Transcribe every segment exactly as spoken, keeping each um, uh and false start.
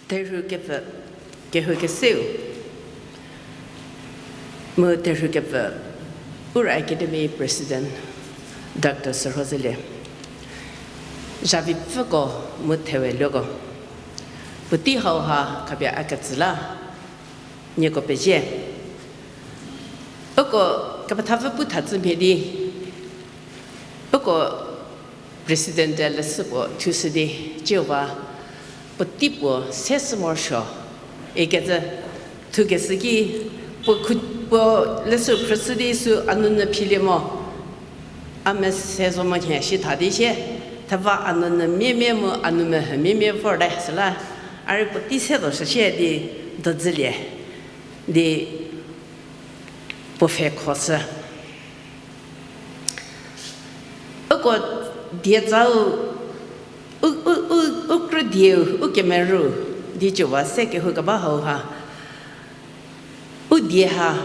Terhü kepfü, kehou keseu, mu terhü kepfü, Ura Academy President, Doctor Sürhozelie, zavipfüko mu thewe luoko, puotei hauha khapie a ketsü la, nieko pezie. Uko kepethapfü pu thacü mhie di, uko President-e leshü puo thushü di, ciuwa puotei puo se shü morosuo ikecü thukeshü ki, puo khu-, puo leshü phrüshü di sü a nunu philie mo. A mese zo mo nhie shi tha di sie, theva a nunu miemie mu a nu mehü miemie vorte süla, a rei puotei se do shüshie di dodzülie di puo pfhe khoshü. Uko diezau, u, u, u, u krü dieu, u kemerü di ciuwa se kehou keba hauha, u die ha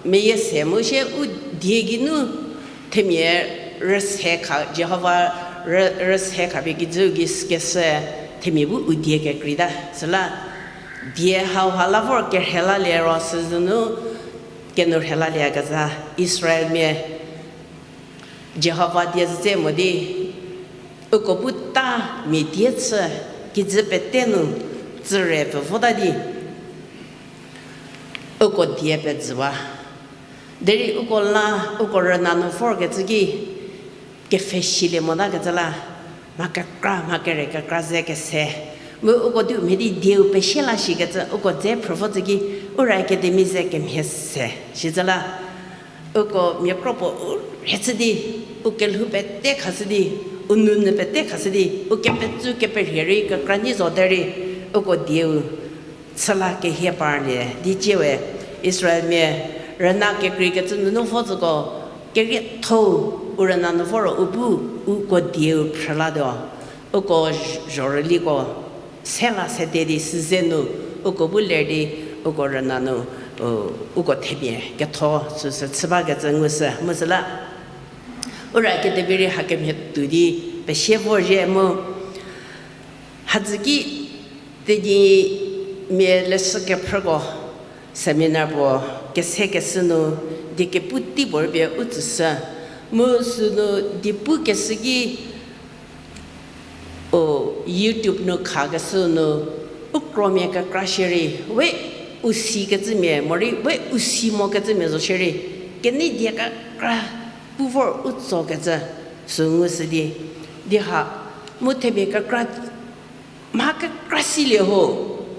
meyie se mu sie u die geinu themia rüse kha, Jihova rü-, rüse khapie kijü gei keshü themia bu u die kekreita. Süla die hauha la vor kerhelalie ro süzünu, kenou rhelaliekeza Israelmia Jihova die zütse mo di, uko bu ta mia die chü kijü pete nu tsüre pfü vota di, uko die pezüwa. Derei uko la, uko rüna nu vorkecü ki, kepfhesilie motakecü la, mha kekra, mha kere kekra ze kese. Mu uko di u mhie di dieu pesie la shikecü, uko dze phrü vo tsü ki, Ura Academy ze kemhie se shicü la, uko miakro puo u rhie chü di, u kelhou pete khashü di, u nunu pete khashü di, u kepetsü keperhie rei kekra nyi zo derei, uko dieu chü la kehie parlie di ciewe, Israelmia rüna kekreikecü nunu vo tsüko, kerietho-u u rüna nu voro u bu uko dieu phrülatuo, uko zhorüliko se la sede di süze nu, uko bu ler di, uko rüna nu, u, uko themia ketho süsü chü bakecü ngushü mu süla, Ura Academy rei hakemhie tuo di pesie vorzhie mu, hadzü ki Tenyimia leshü kephrüko seminar puo kese keshü nu, die kepu tei puo rüpie u tsüshü. Mu sünu die pukeshü ki, o, YouTube nu khakeshü nu, u kromia kekra shierei, we u sikecümia, morei we u si mokecümia zo shierei, kenei die kekra pu vor u tsokecü, sü ngushü di, di ha, mu themia kekra mha kekra silie ho,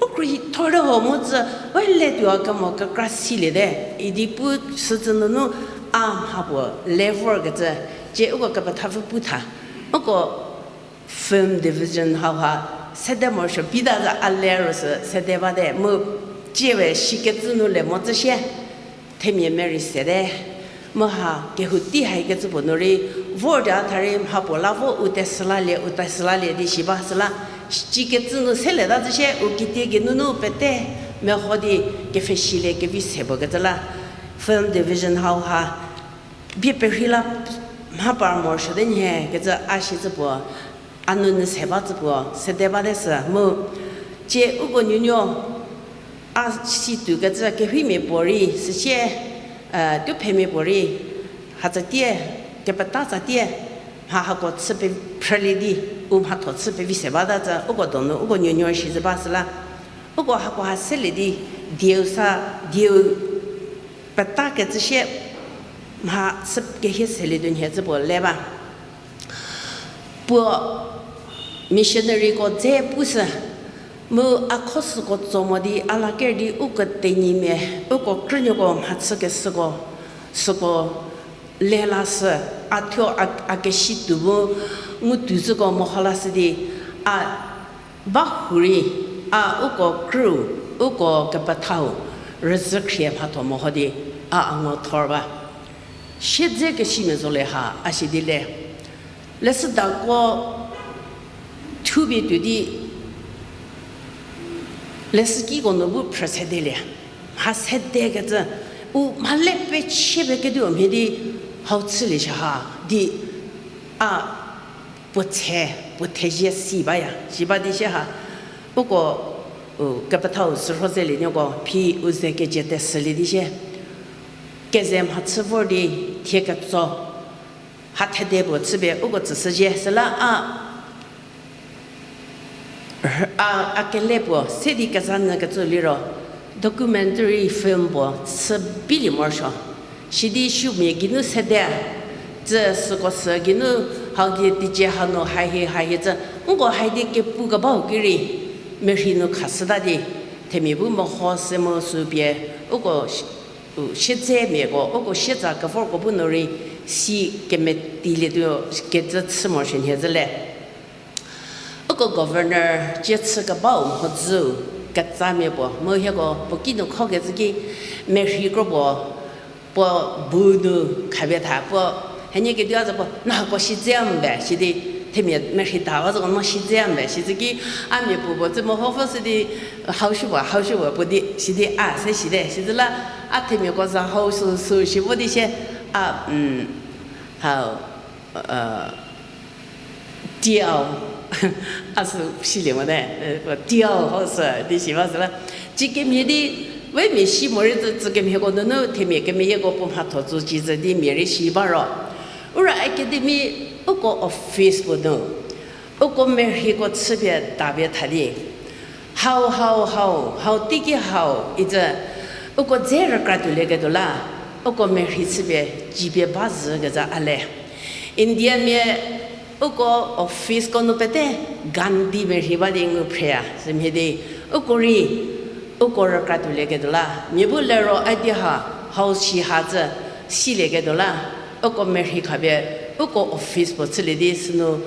u krühi thor te ho mu tsü, we le tuo kemo kekra siliete, idi pu sütsü nunu a mha puo le vorkecü, cie uko kepethapfü pu tha, uko film division hauha sede morosuo bita za a le ro sü sede bate mu, ciewe shikecü nu le mo tsü sie, themia merei sete. Mu ha kehou tei haikecü puo nu rei, vor di a tha rei mha puo la vo u tesülalie, u tesülalie di shi ba süla, cikecü nu seleta tsü sie u kitie geinunu pete meho di kepfhesilie kevi se puo kecü la, film division hauha bie perhei la mha par morosuote nhie kecü a shicü puo, a nunu se ba tsü puo sede bate sü mu, cie uko nuonuo a si tuokecü kehimia puorei süsie, tuophemia puorei, hatsatie, kepethatsatie, mha hako chü pe phrülie di, u mhatho chü pevi se bata tsü uko donu uko nuonuo shicü ba süla, uko hako ha selie di, dieu sa, dieu petakecü sie mha chü kehie selie tuo nhie cü puo le ba. Puo missionaryko dze pushü, mu a kho süko tso mo di a la ker di uko Tenyimia, uko krünuoko mhachükeshüko, süko le lashü, a thuo a, a kesi tuo mu ngu tuo zhüko meho lashü di, a ba hurei, a uko krüu, uko kepethau, rüzhü khrie mhatho meho di, a a ngo thor ba. Siedze kesimia zo le ha, a si di le. Leshüdako thupie tuo di, leshükiko nu bu phrü sedelie. Mha sedekecü, u mha le pechie peketuo mhie di hau chülie shi ha, di a puo tse, puo thezie si baya, si ba di sie ha. Uko U kepethau sürho zelie nieko phi u ze kejie tesülie di shie. Keze mhachü vor di thie ketso. Ha thede puo chüpie uko tsüshüzhie süla a, a, a kele puo se di kezha nyü kecü liro documentary film puo chü bilie morosuo. Sidi sumia geinu sede, tsü süko sü geinu hau di teicie hanu hahie hahie tsü, nko hai di kepu kebau ki rei, merhi nu khashüta di, themia bu meho se mu sü pie, uko u, siedzemiako, uko sietsa kevorko bu nu rei si kemetilietuo kecü chü morosuo nhie zhü le. Uko governor cie chü kebau mhodzü ketsamia puo, mu hieko puo ki nu khokecü ki merhi kro puo, puo bu nu khapie tha, puo hanie ketuo a zo puo, nako siedze mbe, sidi themia merhi ta a zoko no siedze mbe, sidi ki a mia puo puo tsü meho vo sü di, hau shi puo, hau shi puo, puo di, sidi a se site, sidi la, a themiako za hau sü, sü shi vo di sie, a, hau, tiau, a sü silie mote, tiau hau sü di si ba süla. Ci kemhie di, we mia si morei tsü, tsü kemhieko nunu, themia kemeyieko puo mhatho tsü ci zhü di mia rei si ba ro. Ura Academy, uko office puo nu, uko merhiko chüpie tapie tha di. Hau, hau, hau, hau teiki hau, icü, uko dze rükra tuolieketuo la, uko merhi chüpie, cipie ba zhü kezha a le. Indiamia, uko officeko nu pete Gandhi merhi ba di ngu phreya, sümhie di, uko rei, uko rükra tuolieketuo la, mia bu lero a di ha, hau shi ha tsü, silieketuo la, uko merhi khapie, uko office puo chülie di sünu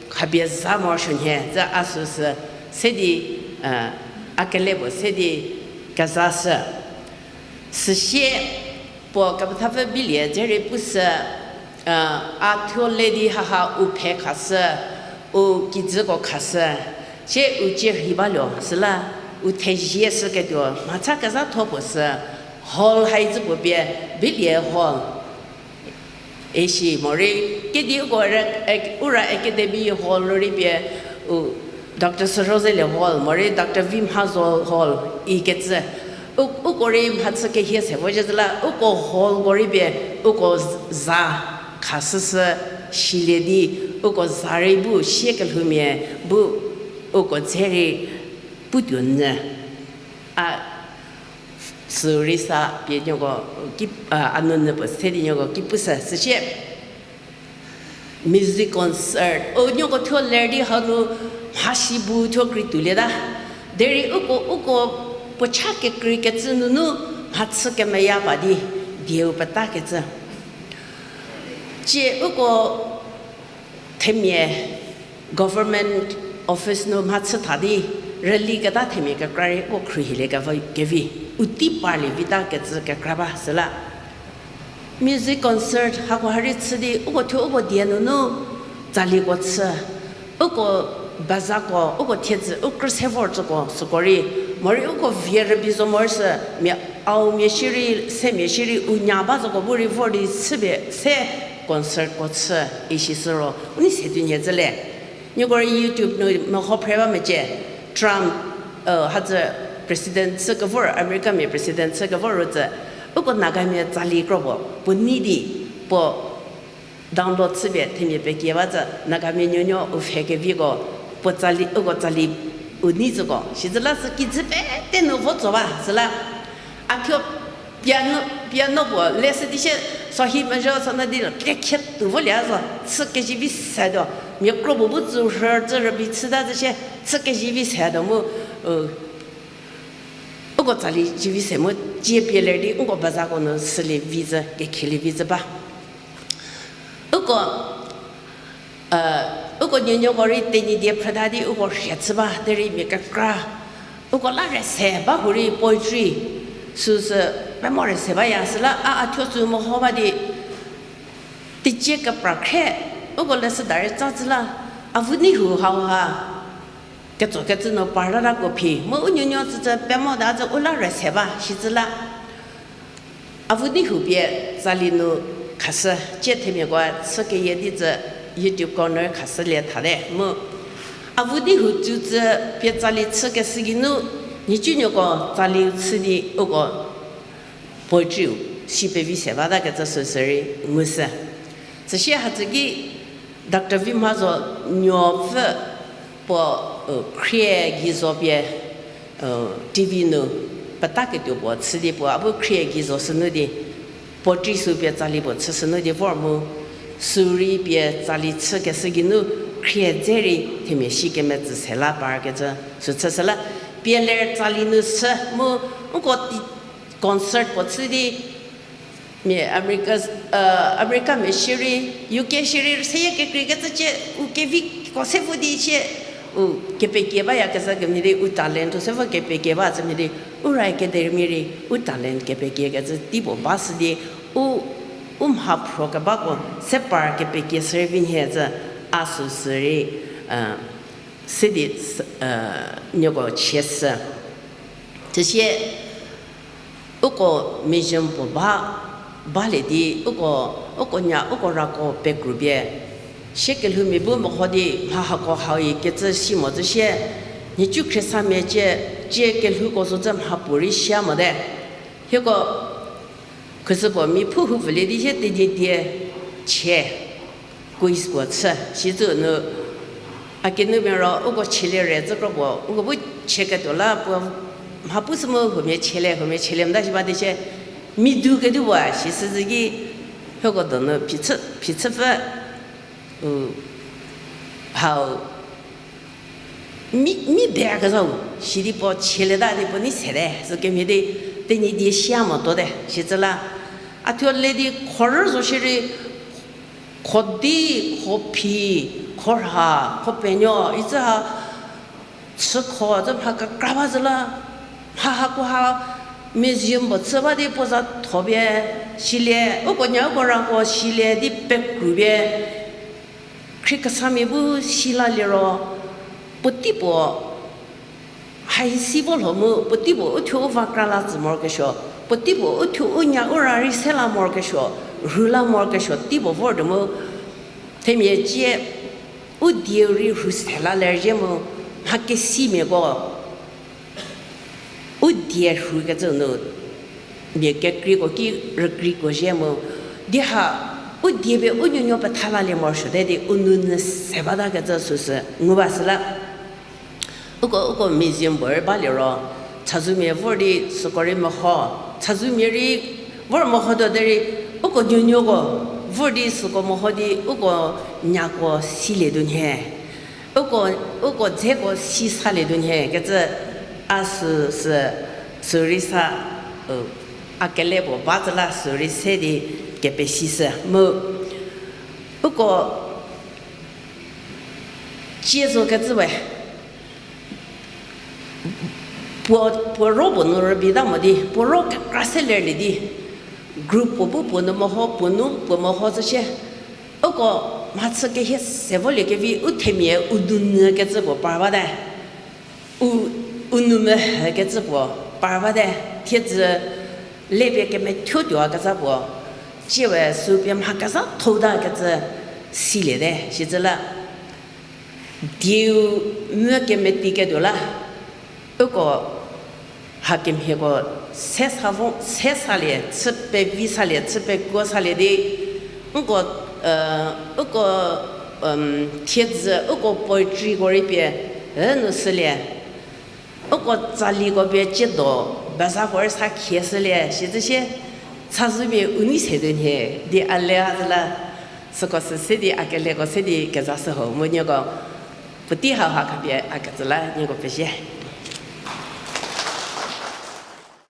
khapie za morosuo nhie, tsü a süsü, se di, a kele puo se di kezashü. Süsie puo kepethapfü bilie dze rei pushü, a thuo le di haha u phe khashü, u kijüko khashü, sie u cie rhei baluo süla, u thezie shüketuo mhacha kezhatho puo sü, hall hai zhü puo pie, bilie hall. Isi morei, kedi uko, Ura Academy hall nu rei pie, u Doctor Sürhozelie hall, morei Doctor Vimhazo hall, ikecü. U, uko rei mhachü kehie se vo zhü zhü la, uko hallko rei pie, uko za, khashüshü, silie di, uko za rei bu, sie kelhoumia, bu, uko dze rei, putuo nyü. A, sü rei sa pie nieko ki, a, a nunyü puo se di nieko ki pushü, süsie. Music concert. O nieko thuo ler di hanu mhasi bu thuo krei tuolieta. Derei uko, uko puo cha kekreikecü nunu mhachü kemeya pa di dieu petakecü. Cie uko themia government office nu mhachü tha di rüli keta themia kekra rei uko khruohilie kevi, u tei parlie vita kecü kekra ba süla. Music concert hako ha rei chü di uko thuo uko die nunu tsaliko chü, uko bazako, uko thiedzü, u krü se vor tsüko, süko rei, morei uko vie rübei zo morosuo, mia au mia shierei, se mia shierei, u nya ba zoko bu rei vor di chüpie se concertko chü, isi süro, u nei se tuo nhie zhü le. Nieko rei YouTube nu meho phre ba mecie, Trump, hadzü president chü kevor, Americamia president chü kevor ro tsü, uko Nagamia tsali kro puo, puo nei di, puo download chüpie themia pekie ba tsü, Nagamia nuonuo u pfhe keviko, puo tsali, uko tsali u nei züko, sizü la sü kijü pete nu vo tso ba, süla, a thuo piano, piano puo leshü di sie, sohi mezo sona di lo, kekhe tuo volie zo, chü kezivi setuo, mia kro puo bu tsü rhü tsü rübei chüta zü sie, chü kezivi setuo mu, u, uko tsali zivi se mu, cie pie ler di, uko bazako nu sülie vi zü, kekhelie vi zü ba. Uko, uko nuonuoko rei Tenyidie phrüta di uko rhie chü ba, derei mia kekra, uko la rese ba hurei poetry, süsü pemo rese baya süla a, a thuo sü meho ba di, teicie kepra khre, uko leshüda rei tsa zü la, avu nei hu hauha, ketsokecü nu parlata ko phi, mu u nuonuo tsütsü pemo ta zü u la rese ba, sizü la. Avu nei hu pie tsali nu khashü, cie themiakoe chü keyie di tsü YouTube corner khashülie thate, mu. Avu nei hu tsütsü pie tsali chü keshü geinu, Nhicunuoko tsali chü di uko poetryu si pevi se batakecü süsü rei ngushü. Süsie hadzü ki Doctor Vimhazo nuopfü puo, u, khrie gei zo pie, u, T V nu petaketuo puo chü di puo a bu khrie gei zo sünu di poetryu sü pie tsali puo chü sünu di vor mu, sü rei pie tsali chükeshü geinu khrie dze rei themia si kemetsü se la parkecü sü chüshü la, pie ler tsali nu sü mu, nko ti concert puo chü di mia America, Americamia shierei, U K shierei seyie kekreikecü cie, u keviko se vo di cie, u kepekie bayakezha kemhie di u talent u se vo kepekie ba tsümhie di, u ra academy rei u talent kepekiekecü tei puo ba shü di, u, u mha phro kebako se par kepekie shürei vi nhie cü a süsü rei, se di, nieko chie shü. Süsie uko museum puo ba, balie di uko, uko nya uko rako pekru pie sie kelhoumia bu meho di mha hako hau ikecü si mo zü sie, nhicu khriesamia cie, cie kelhouko zo zü mha puorei sia mote. Hieko khusüpuo mi phu hu pfülie di sie Tenyidie chie, quiz puo chü, sicü nu a kinumia ro uko chielie re zü kro puo, uko bu chieketuo la puo mha pu sü mu huomia chielie, huomia chielie mota shi ba di sie, mi du ketuo puo, sisü zü ki, hieko donu phichü, phichüpfü, u, hau, mi, mi beyakezhau, sidi puo chielieta di puo nei sete, sü kemhie di, Tenyidie sia motote, sicü la. A thuo le di khorü zo shierei, kho di, kho phi, kho rha, kho penuo, icü ha, chükho, zü mha kekra ba zü la, mha hakoha, museum puo chü ba di puo za tho pie, silie, uko nya uko rako silie di pekru pie, khriekesamia bu si la liro, puotei puo, hai si vo lho mu, puotei puo uthuo u va kra la tsü morokesuo, puotei puo uthuo u nya u ra rei se la morokesuo, rhu la morokesuo, tei puo vor tuo mu, themia cie, u dieu rei rhu se la lerzhie mu, mha kesimiako, u die rhukecü nu, mia kekreiko ki rükreiko zhie mu, di ha, u die pie u nuonuo petha lalie morosuote di u nounyü se batakecü süsü ngu ba süla. Uko, uko museum puo rei ba liro, chazumia vor di süko rei meho, chazumia rei vor meho tuo derei, uko nuonuoko vor di süko meho di uko nyako silie tuo nhie. Uko, uko dzeko si salie tuo nhie kecü a sü, sü, sü rei sa, u, a kele puo ba zü la sü rei se di kepesishü mu. Uko cie zo kecü we, puo, puo ro puo nu rübei ta mo di, puo ro kekra se lerlie di, group puo bu puo nu meho, puo nu puo meho zü shie. Uko mhachü kehie se volie kevi u themia u nounyü kecü puo par bate. U, u nou mehü kecü puo par bate. Thiedzü le pie kemethuo tuoyakezha puo, tsie we sü pie mha kezha thouta kecü siliete, sicü la. Dieu mu kemeti ketuo la, uko hakemhieko se sa vo, se salie, chü pevi salie, chü pekuo salie di, nko, uko, thiedzü, uko poetryko rei pie, e nu sülie. Uko tsaliko pie ciedo, bazako rei sa khie shülie, sicü sie, chazumia u nei se tuo nhie, di a le a zü la, süko sü se di a keleko se di keza shü ho mu nieko, puotei hauha khapie a kecü la nieko pezie.